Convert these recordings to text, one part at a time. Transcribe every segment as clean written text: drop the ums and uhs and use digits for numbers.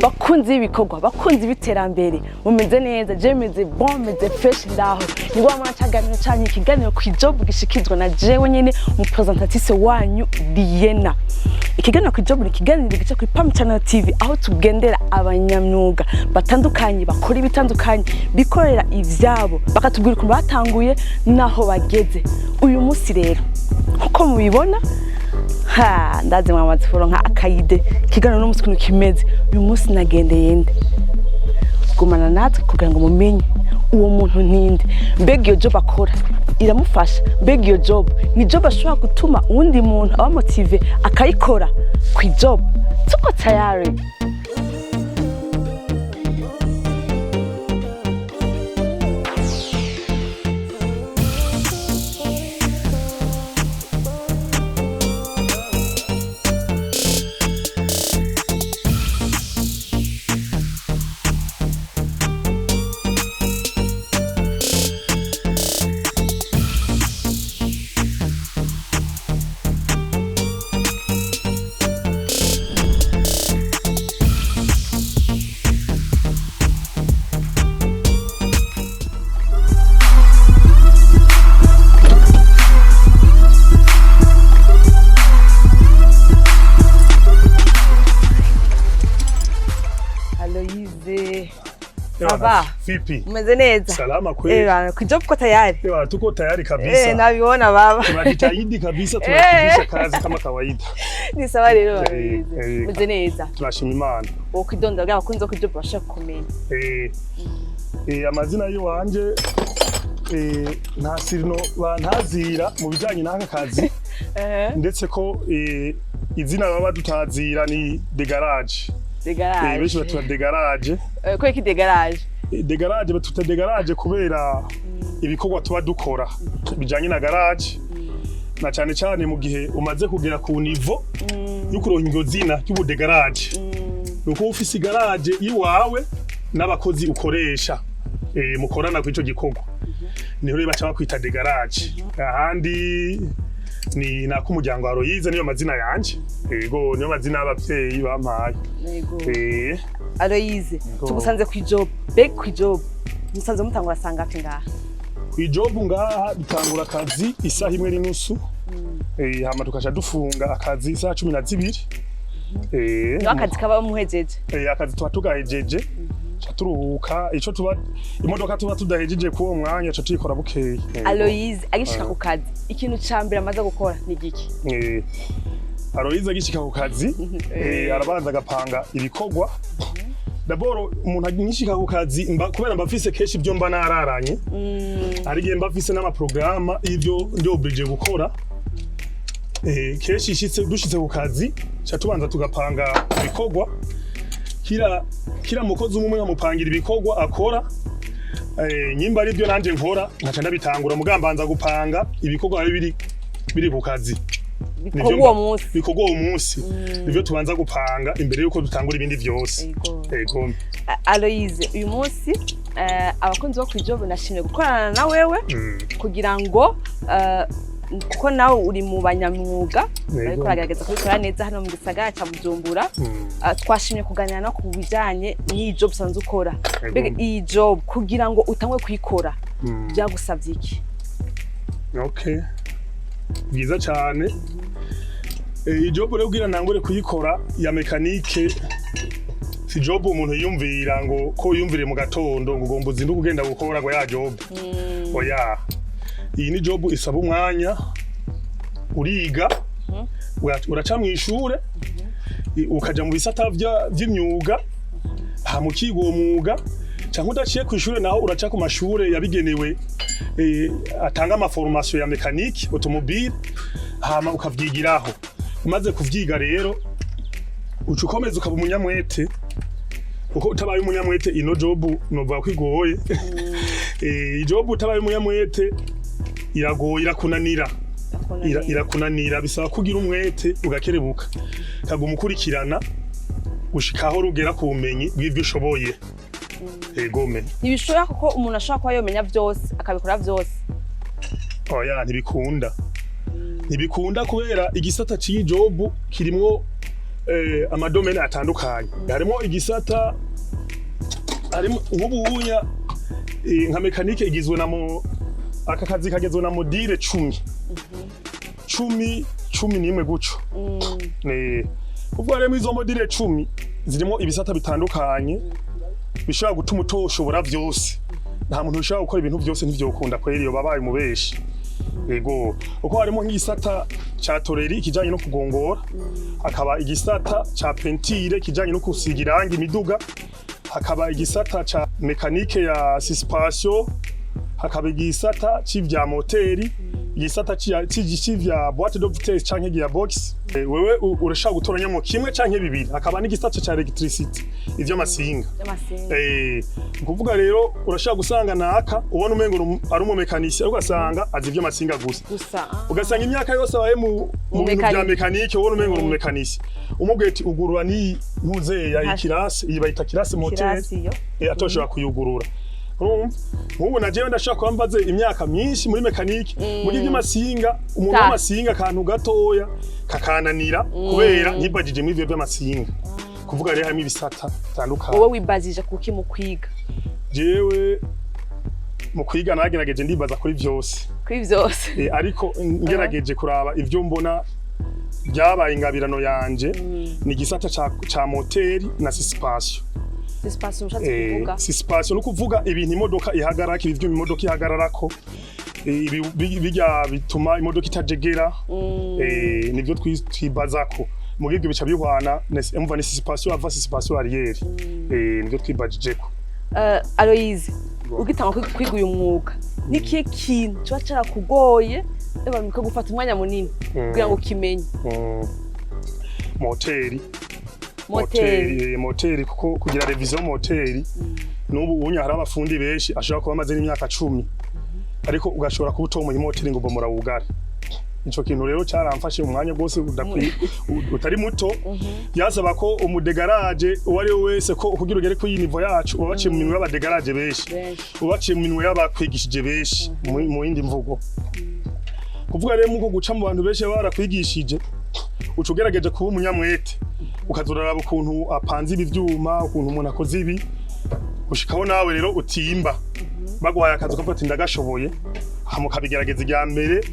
Bakunzi b'ibikorwa, bakunzi b'iterambere, mumeze neza? Je meze bon, meze fresh. Ndaho ni wa mwana caganiro canyu, ikiganiro ku Job gishikizwa na jewe nyene, mu présentatrice wanyu Liena. Ikiganiro ku Job ni ikiganiro gica kuri Pam Channel TV, aho tugendera abanyamyuga batandukanye bakora ibitandukanye, bikorera ivyabo, bakatubwira ukuntu batanguye n'aho bageze. Uyu munsi rero, nkuko mubibona, ha ndazi mwamaze kuronka akayide ikiganiro n'umunsi ukuntu kimeze. Uyu munsi nagendeye nde? Gumana natwe kugira ngo mumenye uwo muntu ninde. Mbega iyo job akora iramufasha? Mbega iyo job ni job ashobora gutuma uwundi muntu aba motivé akayikora? Ku Job tuko tayari. Aloise, ça va? Vipi? Umeze neza? Salama kweli. Eh, ku Job ko tayari? Ewa, tuko tayari kabisa. Eh, naviona baba. Tunajitahidi kabisa, tunafikisha kazi kama kawaida. Ni sawa rero. Eh, Aloise. eh. Umeze neza? Tunashima Imana. Wokwidondora kugira abakunzi bo ku Job babashe kumenya. Amazina yiwanje, nta sirino bantazira mu bijanye n'aka kazi, ndetse ko izina baba dutazira ni de garage. De garage. Benshi batuta de garage. Ko iki de garage? De garage, batuta de garage kubera ibikorwa tuba dukora bijanye na garage, na cyane cyane mu gihe umaze kugera ku niveau yo kuronka iryo zina ry'ubu garage, nuko uba ufise igaraje iwawe n'abakozi ukoresha, mukorana kuri ico gikorwa, niho rero baca bakwita de garage. Ahandi ni nak'umuryango wa Aloyize, niyo mazina yanje, yego, niyo mazina y'abavyeyi bampaye. Yego. Aloyize, tugusanze ku Job. Mbega ku Job musanze mutangura sangapi ngaha? Kw'ijob ngaha dutangura akazi isaha 1:30, hama tukaca dufunga akazi isaha 12. Niho akazi kaba muhejeje? Akazi tuba tugahejeje, ca turuhuka. Ico tuba imodoka tuba tudahejeje k'uwo mwanya, ca tuyikora bukeye. Aloyize agishika ku kazi, ikintu ca mbere amaze gukora ni giki? Aloyize agishika ku kazi, arabanza agapanga ibikorwa. D'abord umuntu agishika ku kazi, mba, kubera mba mfise kenshi ibyo mba nararanye, hari igihe mba mfise n'amaprograma y'ivyo ndi obligé gukora. Kenshi ishitse, dushitse ku kazi, ca tubanza tugapanga ibikorwa. Kila mukozi umwe nkamupangira ibikorwa akora. Nyimba ari byo nanje nkora, nkaca ndabitangura, mugambanza gupanga ibikorwa biba biri ku kazi. Bikorwa uwo munsi. Bikorwa uwo munsi, nivyo tubanza gupanga imbere yuko dutangura ibindi vyose. Yego. Yego. Aloyize, uyu munsi abakunzi bo ku Job nashimye gukorana na wewe kugira ngo kuko nawe uri mu banyamwuga bariko baragerageza kubikora neza hano mu gisagara ca Bujumbura. Twashimye kuganira no ku bijanye n'iyi job usanzwe ukora. Mbega iyi job, kugira ngo utangwe kuyikora, byagusavye iki? Okay, byiza cyane. Iyi job rero, kugira ntangure kuyikora ya mécanique, si job umuntu yiyumvira ngo ko yumvire mu gatondo ngo ugomba uzinduke ugenda gukora ngo ya job. Oya, iyi ni job isaba umwanya, uriga, uraca mu ishure, ukaja mu bisata vy'imyuga, hama ukiga uwo mwuga, canke udaciye ku ishure naho uraca ku mashure yabigenewe, atanga ama formation ya mécanique automobile, hama ukavyigiraho. Umaze kuvyiga rero, uca ukomeza ukaba umunyamwete, kuko utabaye umunyamwete ino job novuga ko igoye. Job utabaye umunyamwete iragoye, irakunanira. Irakunanira, bisaba kugira umwete, ugakerebuka, kaguma ukurikirana gushika aho rugera ku bumenyi bw'ivyo ushoboye. Egome. Ntibishobora, kuko umuntu ashobora kuba yomenya vyose, akabikora vyose? Oya, ntibikunda, ntibikunda, kubera igisata c'iyi job kirimwo Ama domaines atandukanye, harimo igisata, harimo nk'ubuhunya, nka mécanique igizwe na mo aka kazi kagizwe na module 10, 10, 11 guco. Ubwo harimo izo module 10 zirimo ibisata bitandukanye bishobora gutuma utoshobora vyose. Nta muntu ushobora gukora ibintu vyose, ntivyokunda kweri, iyo babaye umubeshi. Yego, uko harimo nk'igisata ca tôlerie ikijanye no kugongora, hakaba igisata ca peinture kijanye no gusiga irangi imiduga, hakaba igisata ca mécanique ya suspension, hakaba igisata c'ivya moteri, igisata c'ivya boîte de vitesse canke gearbox. Wewe urashobora gutoranyamo kimwe canke bibiri. Hakaba n'igisata ca électricité, ivy'amasinga. By'amasinga. Ni ukuvuga rero urashobora gusanga naka ubona umengo ari umu mécanicien, ariko ugasanga azi ivy'amasinga gusa. Gusa, ah. Ugasanga imyaka yose abaye mu bintu vya mécanique. mécanique, ubona umengo ni umu mécanicien, umubwiye ati ugurura ni ntuzeya iyi culasse, iyi bayita culasse moteri. Culasse iyo. Atoshobora kuyugurura. Urumva, nk'ubu na jewe ndashobora kuba mbaze imyaka myinshi muri mécanique, muri ivy'amasinga, umuntu w'amasinga akantu gatoya kakananira kubera ntibajije muri ivyo vy'amasinga. Kuvuga rero harimo ibisata bitandukanye. Wowe wibazije kuki mu kwiga? Jewe mu kwiga nagerageje ndibaza kuri vyose. Kuri vyose. Ariko ngerageje kuraba ivyo mbona byabaye ingabirano yanje ni igisata ca moteri na suspension. Suspension ushatse kuvuga? Suspension no kuvuga ibintu imodoka ihagararako, ibi vyuma imodoka ihagararako, ibi bijya bituma imodoka itajegera, nivyo twibazako. Muri ibyo bica bihwana umva ni suspension avant, suspension arrière, nivyo twibajijeko. Aloyize, ugitanga kwiga uyu mwuga, nikihe kintu kiba carakugoye eba bikagufata umwanya munini kugira ngo ukimenye? Moteri. Moteri. Moteri, kuko kugira révision moteri n'ubu unya hari abafundi benshi ashobora kuba amaze n'imyaka 10, ariko ugashobora kuba utomuye moteri ngo bomora wugare. Ico kintu rero cyaramfashe umwanya rwose utari muto. Byasaba ko umu de garage uwo ari we wese, ko kugira ugere kuri iyi niveau yacu uba waciye mu minwe y'aba de garage benshi, benshi, uba waciye mu minwe y'abakwigishije benshi, mu yindi mvugo. Kuvuga rero muko guca mu bantu benshi baba barakwigishije, uca ugerageje kuba umunyamwete, ukaza uraraba ukuntu apanze ibi vyuma, ukuntu umuntu akoze ibi, gushikaho nawe rero utimba baguhaye akazi ukavuga ati ndagashoboye. Hama ukabigerageza irya mbere,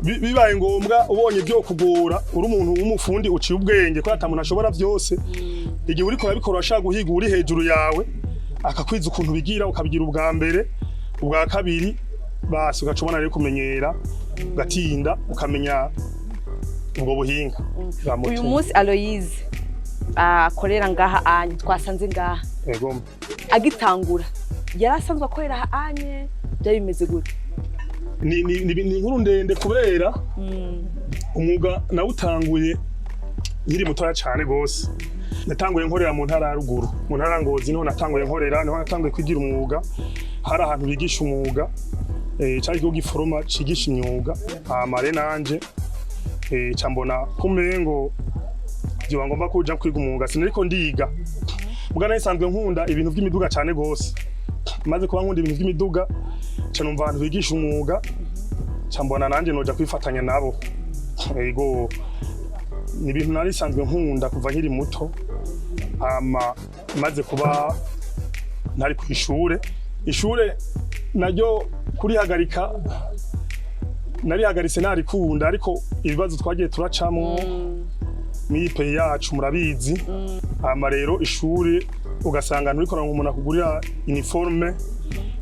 bibaye ngombwa ubonye byo kugora, uri umuntu w'umufundi uciye ubwenge ko ata muntu ashobora vyose, igihe uriko urabikora urashaka guhiga uri hejuru yawe akakwiza ukuntu bigira, ukabigira ubwa mbere, ubwa kabiri, basi ugaca ubona rero kumenyera, ugatinda ukamenya ubwo buhinga bwa Uyu moteri. munsi Aloyize akorera ngaha anye twasanze ngaha, Yego. agitangura yari asanzwe akorera aha anye, byari bimeze gute? Ni inkuru ndende kubera umwuga nawutanguye nkiri mutoya cyane gose. Natanguye nkorera mu ntara ya ruguru, mu ntara ya Ngozi, niho natanguye nkorera, niho natanguye kwigira umwuga. Hari ahantu bigisha umwuga, cari ikigo giforoma cigisha imyuga. Hama rero nanje ca mbona kumengo vyoba ngomba kuja kwiga umwuga. Sinariko ndiga muga nari nsanzwe nkunda ibintu vy'imiduga cane gose. Maze kuba nkunda ibintu vy'imiduga, ca numva ahantu bigisha umwuga, ca mbona nanje noja kwifatanya nabo. Ego, ni ibintu nari nsanzwe nkunda kuva nkiri muto. Hama maze kuba ntari ku ishure, ishure naryo kurihagarika narihagaritse narikunda, ariko ibibazo twagiye turacamwo mw'iyi pays yacu murabizi. Hama rero ishuri ugasanga nturiko uronka umuntu akugurira uniforme,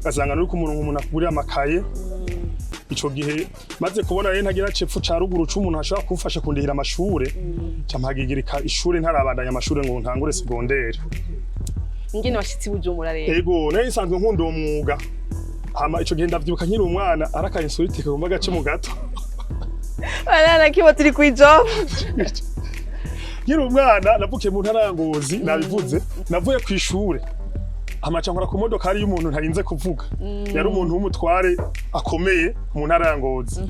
ugasanga nturiko umuntu umuntu akugurira amakaye. Ico gihe maze kubona rero ntagira cepfo ca ruguru c'umuntu ashobora kumfasha kundihira amashure, ca mpagigirika ishure, ntarabandanya amashure ngo ntangure secondaire. Ingene washitse i Bujumbura rero? Ego, nari nsanzwe nkunda uwo mwuga. Hama ico gihe ndavyibuka nkiri umwana, arakaye insolite kagomba gace mu gato. Bana kibo turi kwijob. Nkiri umwana, navukiye mu ntara ya Ngozi, nabivuze. Navuye ku ishure, hama ca nkora ku modokari y'umuntu ntarinze kuvuga. Yari umuntu w'umutware akomeye mu ntara ya Ngozi,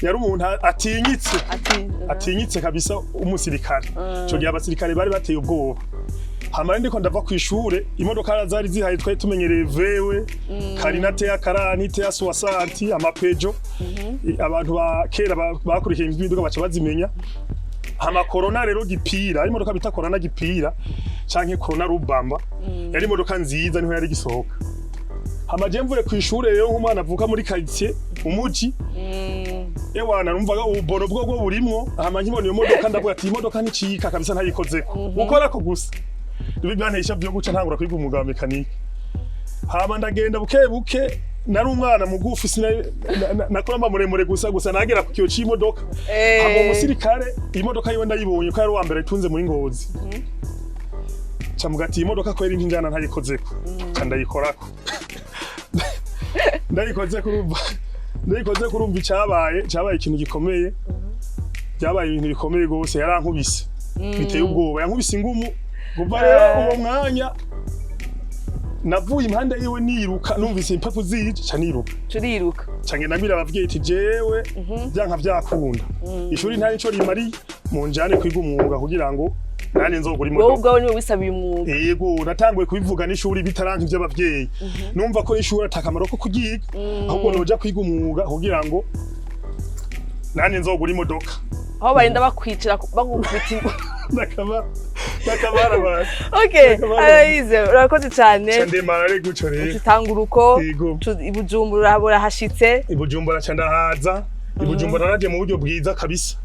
yari umuntu atinyitse, Ati atinyitse kabisa, umusirikare. Ico gihe abasirikare bari bateye ubwoba. Hama rero ndiko ndava kw'ishure, imodoka zari zihaye twari tumenyereye VW Carina TA quarante, TA soixante, ama Peugeot. Abantu ba kera bakurikiye imiduga baca bazimenya. Hama Corona rero gipira, ari imodoka bita Corona gipira canke Corona Rubamba, yari imodoka nziza, niho yari gisohoka. Hama je mvuye kw'ishure rero, nk'umwana avuka muri quartier umuji, ewana numvaga ububono bwo burimwo. Hama nkibona iyo modoka ndavuga ati: "Iyi modoka nticika kabisa ntayikozeko." Gukorako gusa ibi byanteye ishavu byo guca ntangura kwiga umwuga wa mécanique. Hama ndagenda buke buke. Nari umwana mugufi, nakora mba muremure gusa gusa nagera ku kiyo c'imodoka. Hama umusirikare imodoka yiwe ndayibonye ko yari uwa mbere itunze muri Ngozi, ca muga ati: "Iyi modoka kweri ntinjana ntayikozeko." Ca ndayikorako, ndayikozeko. Urumva ndayikozeko, urumva icabaye, cabaye ikintu gikomeye, byabaye ibintu bikomeye gose. Yarankubise biteye ubwoba, yankubise ingumu. Kuva rero uwo mwanya navuye impande yiwe niruka, numvise impepu zije ca niruka. Turiruka. Ca ngenda mbwira abavyeyi iti: "Jewe vyanka vyakunda, ishuri nta nico rimariye, munjane kwiga umwuga kugira ngo nanje nzogura Wowe imodoka." ubwawe niwe wisabiye umwuga? Yego, natanguye kubivuga n'ishuri bitaranka ivy'abavyeyi. Numva ko ishuri atakamaro ko kuryiga, ahubwo noja kwiga umwuga kugira ngo nanje nzogura imodoka. Aho barinda bakwicira bagukubita Nakabara abantu. Okay. Nakabara. Aloyize, urakoze cyane. Ca ndemara ari guco rero. Tutanga uruko. Yego. I Bujumbura burahashitse. I Bujumbura ca ndahaza. I Bujumbura naje mu buryo bwiza kabisa.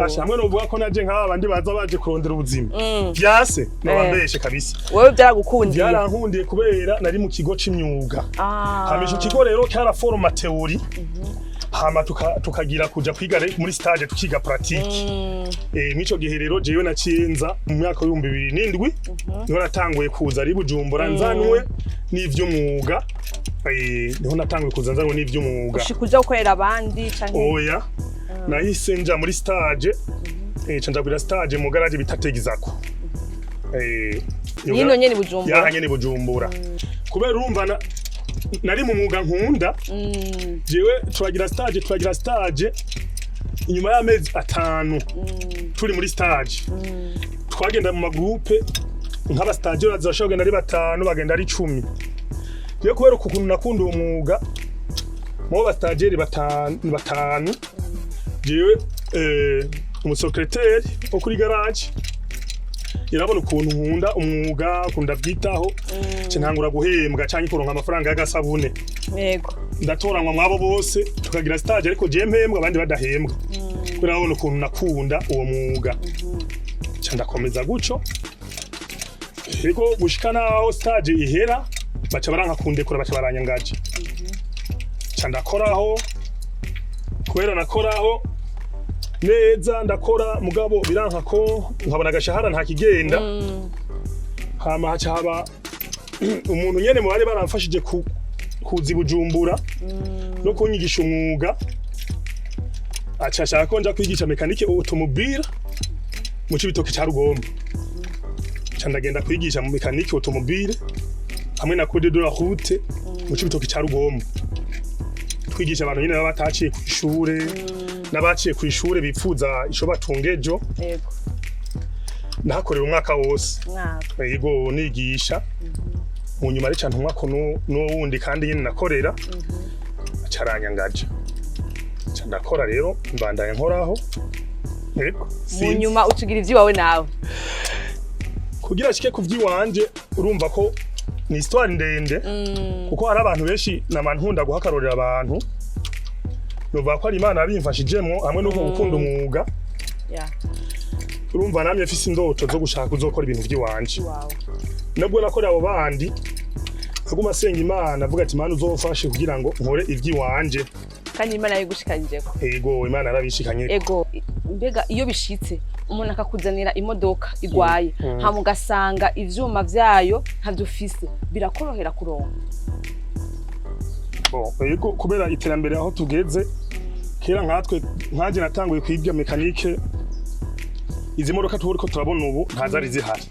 Asha hamwe novuga ko naje nk'aba bandi baza baje kurondera ubuzima, vyase nobambeshe kabisa. Wewe byaragukundiye? Byarankundiye kubera nari mu kigo c'imyuga. Hama ico kigo rero cyaraforoma théorie, hama tukagira kuja kwiga muri stage, tukiga pratique. Mw'ico gihe rero jewe naciye nza mu mwaka w'2007, niho natanguye kuza ari Bujumbura nzanwe n'ivy'umwuga. Niho natanguye kuza nzanwe n'ivy'umwuga. Ushika uja gukorera abandi canke? Oya, nahise nja muri stage, ca nja kugira stage mu garage bita Tegizako. Iyo Yino nyene Bujumbura? Yaha nyene Bujumbura, kubera urumva nari mu mwuga nkunda. Jewe turagira stage, inyuma y'amezi 5 turi muri stage, twagenda mu ma groupe nk'aba stagiaires bashobora kugenda ari batanu, bagenda ari 10. Jewe kubera uku kuntu nakunda uwo mwuga, mu ba stagiaires batanu batanu, jewe umusecrétaire wo kuri garage irabona ukuntu nkunda umwuga, ukuntu ndavyitaho, nca ntangura guhembwa canke kuronka amafaranga y'agasabune. Ndatoranywa mwabo bose, tukagira stage, ariko jewe mpembwa abandi badahembwa, kubera babona ukuntu nakunda uwo mwuga. Nca ndakomeza guco, ariko gushika naho stage ihera baca baranka kundekura, baca baranyangaje. Nca ndakoraho, kubera nakoraho neza, ndakora mugabo biranka ko nkabona agashahara nta kigenda. Hama haca haba umuntu nyene mu bari baramfashije kuza i Bujumbura no kunyigisha umwuga, aca ashaka ko nja kwigisha mécanique automobile mu Cibitoke ca Rugombo. Nca ndagenda kwigisha mu mécanique automobile hamwe na code de la route mu Cibitoke ca Rugombo, twigisha abantu nyene baba bataciye kw'ishure n'abaciye kw'ishure bipfuza ico batunga ejo. Ndahakorera umwaka wose. Mwaka. Yego, nigisha. Mu nyuma rica ntumwa ko n'uwo wundi kandi nyene nakorera aca aranyangaja, nca ndakora rero, mbandanya nkoraho. Yego. Mu Sinzi. nyuma ucugira ivy'iwawe nawe? Kugira ashike ku vy'iwanje, urumva ko ni histoire ndende, kuko hari abantu benshi nama nkunda guha akarorero abantu. Novuga ko ari Imana yabimfashijemwo hamwe n'uko gukunda umwuga. Urumva namye mfise indoto zo gushaka kuzokora ibintu vy'iwanje. Iwawe. Nubwo nakorera abo bandi, naguma asenga Imana avuga ati: "Imana uzofashe kugira ngo nkore ivy'iwanje." Kandi Imana yabigushikanijeko? Ego, Imana yarabishikanye. Ego. Mbega iyo bishitse umuntu akakuzanira imodoka igwaye, hama ugasanga ivyuma vyayo ntavyo ufise, birakorohera kuronka? Bon, ego, kubera iterambere aho tugeze. Kera nkatwe, nkaje natanguye kwiga mécanique, izi modoka turiko turabona ubu ntazari zihari.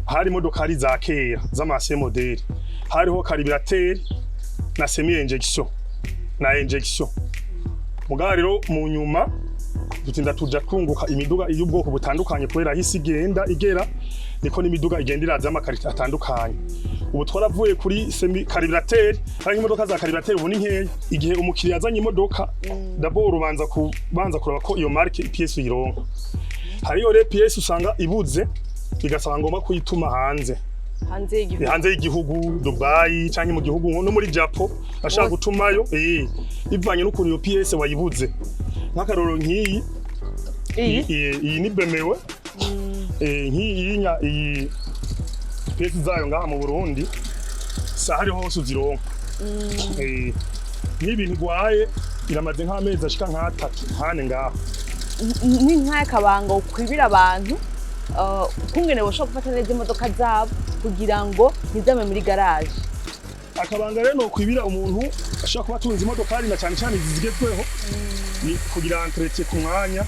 Hari imodoka ari za kera z'ama anciens modèles, hariho carburateur na semi injection na injection. Mugabo rero mu nyuma dutinda tuja twunguka imiduga y'ubwoko butandukanye, kubera aho isi igenda igera. Niko n'imiduga igenda iraza y'ama qualité atandukanye. Ubu twaravuye kuri semi carburateur, ariko imodoka za carburateur ubu ni nkeya. Igihe umukiriya azanye imodoka, d'abord ubanza kubanza kuraba ko iyo marque pièce uyironka. Hariyo rero pièce usanga ibuze, bigasaba ngomba kuyituma hanze. Hanze y'igihugu? Hanze y'igihugu, Dubai canke mu gihugu no muri Japo ashaka Hose. gutumayo, bivanye n'ukuntu iyo pièce wayibuze. Nk'akarorero nk'iyi. Iyi? Iyi ni BMW. Nk'iyi iyi pièce zayo ngaha mu Burundi sa hariho hose uzironka. Nk'ibintu igwaye iramaze nk'amezi ashika nk'atatu nkane ngaha. Ni nk'akabanga ukwibira abantu ukungene boshobora gufata neza imodoka zabo kugira ngo ntizame muri garage? Akabanga rero nokwibira umuntu ashobora kuba atunze imodokari, na cyane cyane izi zigezweho, ni kugira entretien ku mwanya,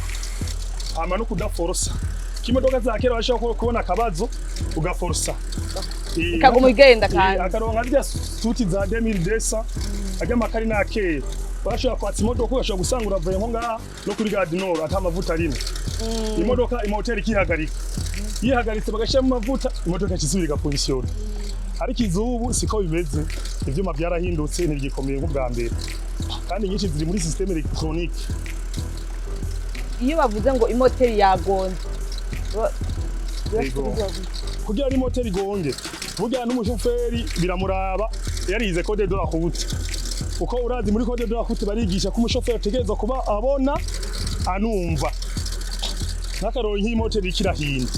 hama no kudaforosa. K'imodoka za kera bashobora kubona akabazo ugaforosa. Ikaguma igenda kandi. Akaronka rya suti za 2200 ajya amakari n'akera, bashobora kwatsa imodoka, ugashobora gusanga uravuye nko ngaha no kuri Gare du Nord ata amavuta arimo, imodoka imoteri ikihagarika. Yihagaritse bagashyiramo amavuta, imodoka ikisubira igafunkisiyona. Ariko izubu siko bimeze, ivyuma byarahindutse, ntibigikomeye nk'ubwa mbere, kandi nyinshi ziri muri système électronique. Iyo bavuze ngo imoteri yagonze Yego. Kugira ngo imoteri igonge, burya n'umushoferi biramuraba yarize code de la route, kuko urazi muri code de la route barigisha ko umushoferi ategerezwa kuba abona anumva. Nk'akarorero, nk'iyi moteri iriko irahinda,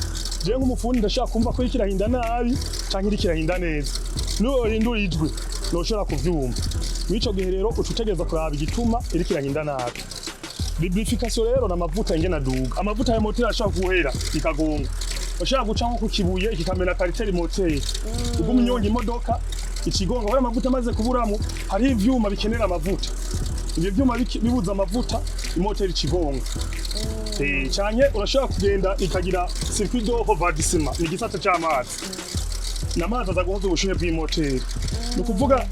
jewe nk'umufundi ndashaka kumva ko iriko irahinda nabi canke iriko irahinda neza. Niyo yohindura ijwi ntushobora kuvyumva. Mw'ico gihe rero uca utegereza kuraba igituma iriko irahinda nabi. Lubrification rero n'amavuta ingena aduga. Amavuta ya moteri ashobora guhera ikagonga, ushobora guca nko ku kibuye kikamena carter moteri, uguma unyonga imodoka ikigonga kubera amavuta amaze kuburamo. Hariho ivyuma bikenera amavuta, ivyo vyuma bibuza amavuta, imoteri ikigonga. Canke urashobora kugenda ikagira circuit de refroidissement, ni igisata c'amazi, n'amazi aza guhoza ubushuhe bw'imoteri. Ni ukuvuga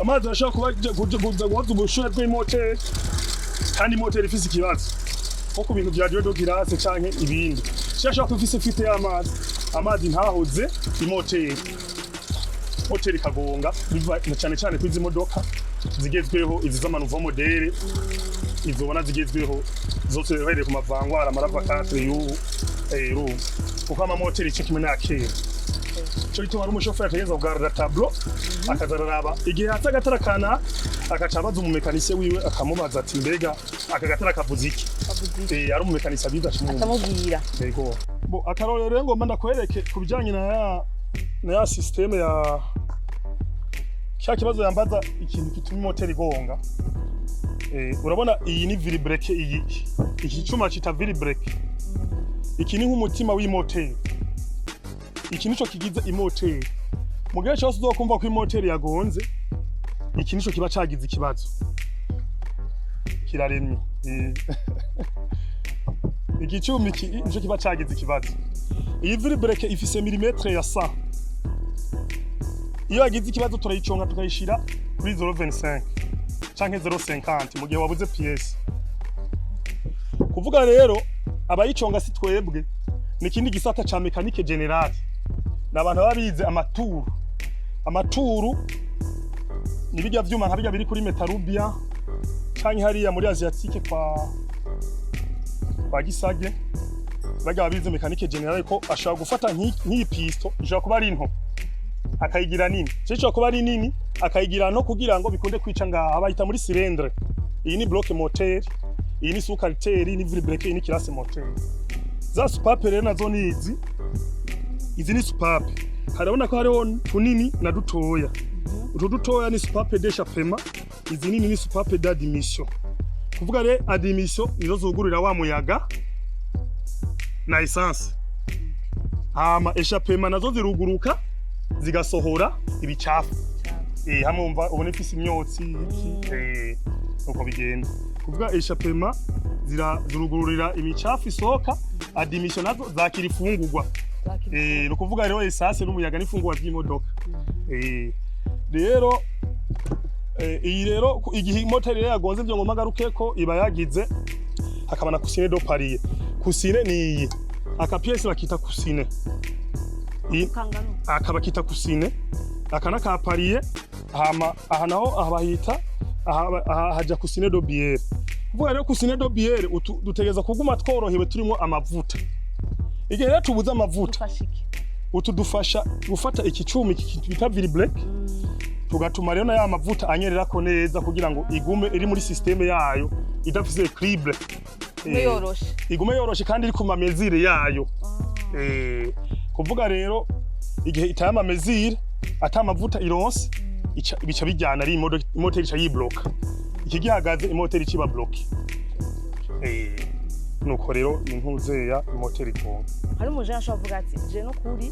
amazi arashobora kuba kuza guhoza ubushuhe bw'imoteri kandi imoteri ifise ikibazo nko ku bintu vya tuyau de culasse canke ibindi. Shobora kuba ifise fuite y'amazi, amazi ntahoze imoteri, moteri ikagonga. Biva na cane cane kuri izi modoka zigezweho, izi z'ama nouveau modèle, izo ubona zigezweho zose, uhereye ku ma Vanguard, ama RAV4 y'ubu, urumva kuko amamoteri ico kimwe n'akera. Ico gituma ari umushoferi ategerezwa kugarura tableau, akaza araraba igihe hatse agatara kanaka, agaca abaza umumekanisiye wiwe, akamubaza ati: "Mbega aka gatara kavuze iki?" Ari umumekanisiye abizi acamwumva. Atamubwira. Yego. Bo akarorero rero ngomba ndakwereke ku bijanye na ya système ya cya kibazo yambaza, ikintu gituma imoteri igonga. Urabona iyi ni vilebrequin, iyi iki cuma cita vilebrequin. Iki ni nk'umutima w'imoteri. Iki nico kigize imoteri. Mu gihe cyose uzokumva ko imoteri yagonze, iki nico kiba cagize ikibazo. Kiraremye. Iki cyuma iki nico kiba cagize ikibazo. Iyi vilebrequin ifise millimètre ya 100. Iyo yagize ikibazo turayiconga tukayishira kuri 0.25 canke 0.50 mu gihe wabuze pièce. Kuvuga rero abayiconga si twebwe, ni ikindi gisata ca mécanique générale. Ni abantu baba bize amaturu. Amaturu ni bijya vyuma nka bijya biri kuri Metarubia canke hariya muri Asiatique kwa Gisage. Bajya babize mécanique générale ko ashobora gufata nk'iyi piston, ishobora kuba ari nto akayigira nini, ishobora kuba ari nini akayigira no kugira ngo bikunde kwica ngaha bayita muri cylindre. Iyi ni bloc moteur, iyi ni sous-carter, ni vilebrequin, iyi ni culasse moteur. Za soupape rero nazo ni izi. Izi ni soupape, harabona ko hariho tunini na dutoya. Utu dutoya ni soupape d'échappement, izi nini ni soupape d'admission. Kuvuga rero admission nizo zugurira wa muyaga na essence, hama échappement nazo ziruguruka zigasohora ibicafu. Hamwe umva ubona ifise imyotsi iki, uko bigenda. Kuvuga échappement zirugururira imicafu isohoka, admission nazo zakira ifungurwa. Ni ukuvuga rero essence n'umuyaga n'ifungurwa ry'imodoka. Rero iyi rero igihe imoteri rero yagonze, ivyo ngomba ngarukeko, iba yagize hakaba na coussinet de palier. Coussinet ni iyi. Aka pièce bakita coussinet. Kangano. Aka bakita coussinet, aka n'aka palier. Hama aha naho aha bahita aha haja coussinet de bielle. Kuvuga rero coussinet de bielle dutegereza kuguma tworohewe, turimo amavuta. Igihe rero tubuze amavuta, Dufasha iki? utu dufasha gufata iki cuma, iki bita vilebrequin, tugatuma rero na ya mavuta anyererako neza kugira ngo igume iri muri système yayo idafise équilibre. Igume yoroshe. Igume yoroshe kandi iri ku ma mesures yayo. Kuvuga rero igihe itaye ama mesures, ata amavuta ironse, bica bijyana ari imoteri ica yibloka. Iki gihagaze, imoteri ikiba bloquée. Nuko rero intuzeya imoteri igonga. Hari umujene ashobora kuvuga ati: "Je no kuri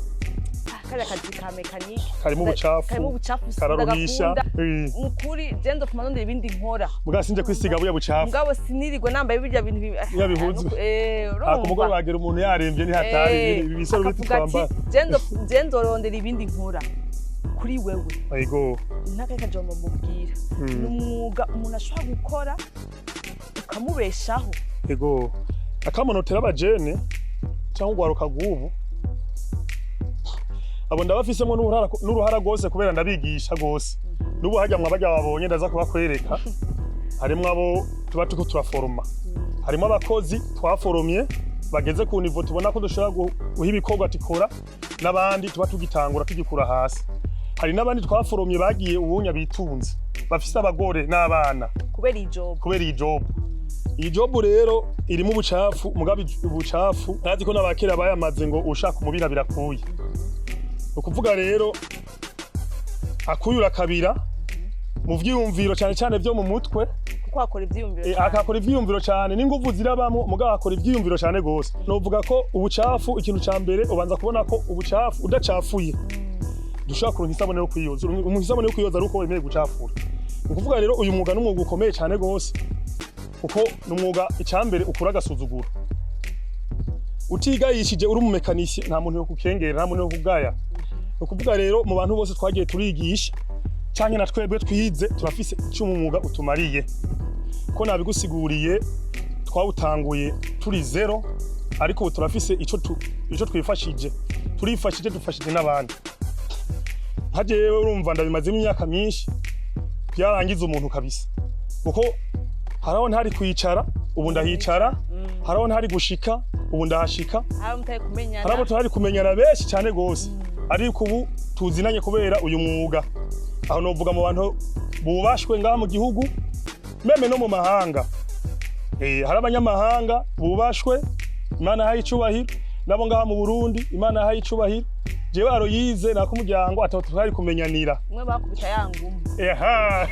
kariya kazi ka mécanique Karimo ubucafu, karimo ubucafu, kararuhisha. sindagakunda. Mu kuri je ndofuma ndondera ibindi nkora." Muga sinje kwisiga buya bucafu. Mugabo sinirirwe nambaye birya bintu Ya bihuzu. Urumva. Ku mugoroba hagera umuntu yarembye, ntihatari ibi bisarubeti Akavuga ati, twambara. "Je ndorondera ibindi nkora." Kuri wewe, Ego. n'akahe kajambo mubwira? Ni umwuga umuntu ashobora gukora ukamubeshaho? Ego, akamonotera abajene cyangwa ugwaruka rw'ubu, abo ndabafisemo n'uruhara rwose kubera ndabigisha rwose. N'ubu hajya mwa barya babonye, ndaza kubakwereka, harimwo abo tuba turiko turaforoma, harimo abakozi twaforomye bageze ku niveau tubona ko dushobora guha ibikorwa tikora, n'abandi tuba tugitangura tugikura hasi. Hari n'abandi twaforomye bagiye ubunya bitunze, bafise abagore n'abana. Kubera iyi job. Kubera iyi job. Iyi job rero irimo ubucafu, mugabo ubucafu ntazi ko n'abakera bayamaze ngo ushaka umubira birakuye. Ni ukuvuga rero akuyura kabira mu vyiyumviro, cyane cyane vyo mu mutwe. Kuko akora ivyiyumviro cane. Akakora ivyiyumviro cyane, n'inguvu zirabamo, mugabo akora ivyiyumviro cyane gose. Novuga ko ubucafu, ikintu ca mbere ubanza kubona ko ubucafu udacafuye dushobora kuronka isabune yo kwiyoza. Umuntu isabune yo kwiyoza ari uko wemeye gucafura. Ni ukuvuga rero uyu mwuga n'umwuga ukomeye cyane gose, kuko ni umwuga icambere ukura agasuzuguro. Utigayishije uri umumekanisi, nta muntu yo kukengera, nta muntu yo kugaya. Ni ukuvuga rero mu bantu bose twagiye turigisha canke na twebwe twize, turafise ico umwuga utumariye. Ko nabigusiguriye, twawutanguye turi zéro, ariko ubu turafise ico twifashije, turifashije, dufashije n'abandi. Nka jewe urumva ndabimazemo imyaka myinshi, byarangiza umuntu kabisa, kuko haraho ntari kwicara, ubu ndahicara, haraho ntari gushika, ubu ndahashika. Hari mutari kumenyana. Hari abo tutari kumenyana benshi cyane gose, ariko ubu tuzinanye kubera uyu mwuga. Aho novuga mu bantu bubashwe ngaha mu gihugu, même no mu mahanga. Hari abanyamahanga bubashwe, Imana yahaye icubahiro, nabo ngaha mu Burundi Imana yahaye icubahiro. Jewe Aloyize nako umuryango ataho tutari kumenyanira. Umwe bakubita ya ngumu. Eha,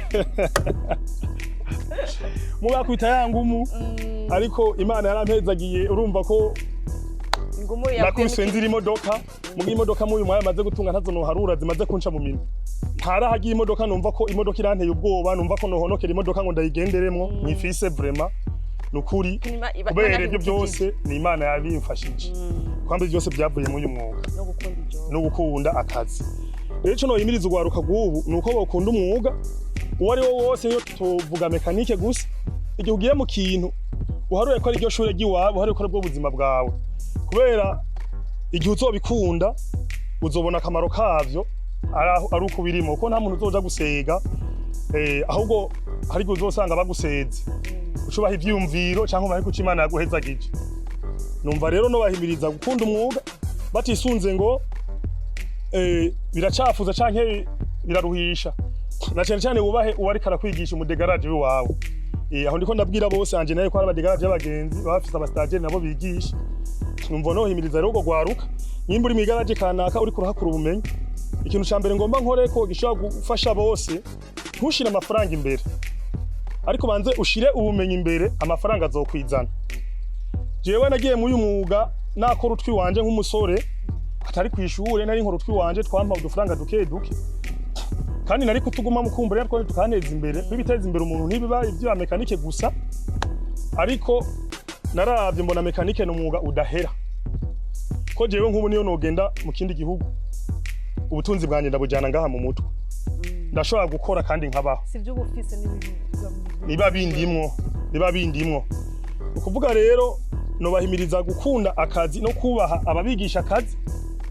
mu bakubita ya ngumu, ariko Imana yarampezagiye, urumva ko Ingumu. Nakubiswe nzira imodoka, muga imodoka muyu mwanya maze gutunga ntazo noharura zimaze kunca mu minwe. Ntarahagiye imodoka numva ko imodoka iranteye ubwoba, numva ko nohonokera imodoka ngo ndayigenderemwo nyifise. Vraiment, nukuri, kubera ibyo byose ni Imana yabimfashije, kwamba byose byavuye muri uyu mwuga. No gukunda ijob. No gukunda akazi. Rero ico nohimiriza urwaruka rw'ubu ni uko bokunda umwuga uwo ari wo wose. Iyo tuvuga mécanique gusa, igihe ugiye mu kintu uharuye ko ari ryo shure ry'iwawe, uharuye ko ari bwo buzima bwawe, kubera igihe uzobikunda uzobona akamaro kavyo ari uko birimo, kuko nta muntu uzoja gusega, ahubwo hari igihe uzosanga baguseze ucubaha ivyiyumviro canke ubahe kuco Imana yaguhezagije. Numva rero nobahimiriza gukunda umwuga batisunze ngo biracafuza canke biraruhisha, na cyane cyane wubahe uwariko arakwigisha, umu de garage w'iwawe. Aho ndiko ndabwira bose anje naye ko ari aba de garage y'abagenzi baba bafise aba stagiaires nabo bigisha. Numva nohimiriza rero urwo rwaruka, nimba uri mw'igaraje kanaka uriko urahakura ubumenyi, ikintu ca mbere ngomba nkore ko gishobora gufasha bose, ntushire amafaranga imbere, ariko banze ushire ubumenyi imbere, amafaranga azokwizana. Jewe nagiye muri uyu mwuga nakora utwi wanje nk'umusore atari kw'ishure, nari nkora utwi wanje twampa udufaranga duke duke, kandi nari kutuguma mu kumbura ariko tukaneza imbere, kwibiteza imbere umuntu ntibiba ivyo mécanique gusa. Ariko naravye mbona mécanique ni umwuga udahera, ko jewe nk'ubu niyo nogenda mu kindi gihugu, ubutunzi bwanjye ndabujyana ngaha mu mutwe, ndashobora gukora kandi nkabaho. Si ibyo uba ufise n'ibintu. Niba bindimwo, niba bindimwo. Ni ukuvuga rero Nobahimiriza gukunda akazi no kubaha ababigisha akazi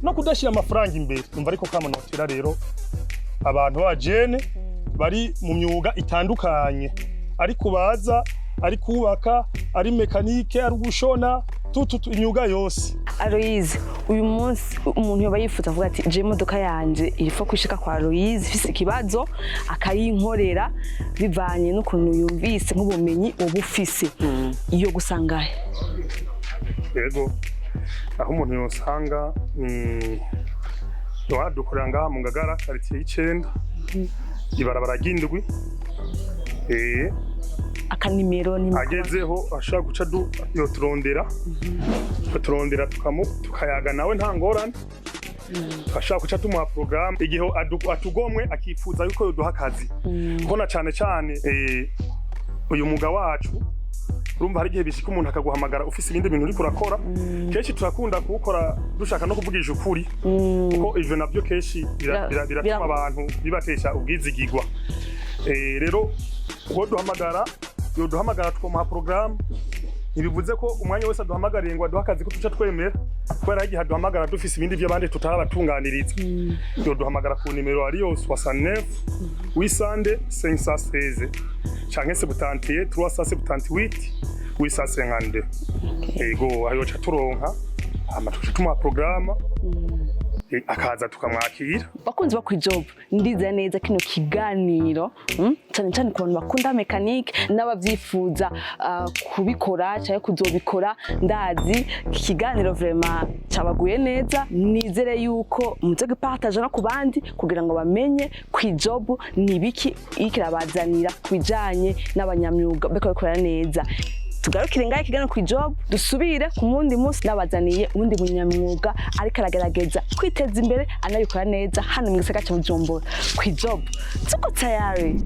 no kudashyira amafaranga imbere. Umva, ariko kamo notera rero abantu b'abajene bari mu myuga itandukanye, ari kubaza, ari kubaka, ari mécanique, ari gushona, tutu imyuga yose. Aloise, uyu munsi umuntu yoba yifuza avuga ati: "Je imodoka yanje irifo kwishika kwa Aloise, ifise ikibazo, akayinkorera", bivanye n'ukuntu yumvise nk'ubumenyi uba ufise, iyo gusangahe? Yego, aho umuntu yosanga ni dukorera ngaha mu Ngagara, quartier y'icenda, ibarabara ry'indwi. Akanimero ni? Agezeho ashobora guca yoturondera, tuturondera, tukayaga nawe, nta ngorane. Ashobora guca tumuha porogaramu igihe atugomwe akifuza yuko yoduha akazi, kuko na cane cane uyu mwuga wacu, urumva hari igihe bishika umuntu akaguhamagara ufise ibindi bintu uriko urakora. Kenshi turakunda kuwukora dushaka no kuvugisha ukuri, kuko ivyo navyo kenshi biratuma abantu bibatesha ubwizigigwa. Rero uwo duhamagara yoduhamagara, tukamuha porogaramu. Ntibivuze ko umwanya wese aduhamagariye ngo aduhe akazi ko tuca twemera, kubera igihe aduhamagara dufise ibindi vy'abandi tutarabatunganiriza. Yoduhamagara ku nimero ariyo 69 800 516 canke 71 378 852. Ego, ayo ca turonka, hama tuca tumuha porogaramu, akaza tukamwakira. Bakunzi ba Kwijob, ndizera neza kino kiganiro, cyane cyane ku bantu bakunda mécanique n'abavyifuza kubikora cyangwa kuzobikora, ndazi iki kiganiro vraiment cabaguye neza. Nizere yuko muze gupartager no ku bandi kugira ngo bamenye Kwijob ni ibiki iriko irabazanira ku bijanye n'abanyamyuga bariko babikora neza. Tugarukire ngaho ikiganiro Kwijob, dusubire ku mundi munsi nabazaniye uwundi munyamwuga ariko aragerageza kwiteza imbere anabikora neza hano mu gisagara ca Bujumbura. Kwijob, tuko tayari.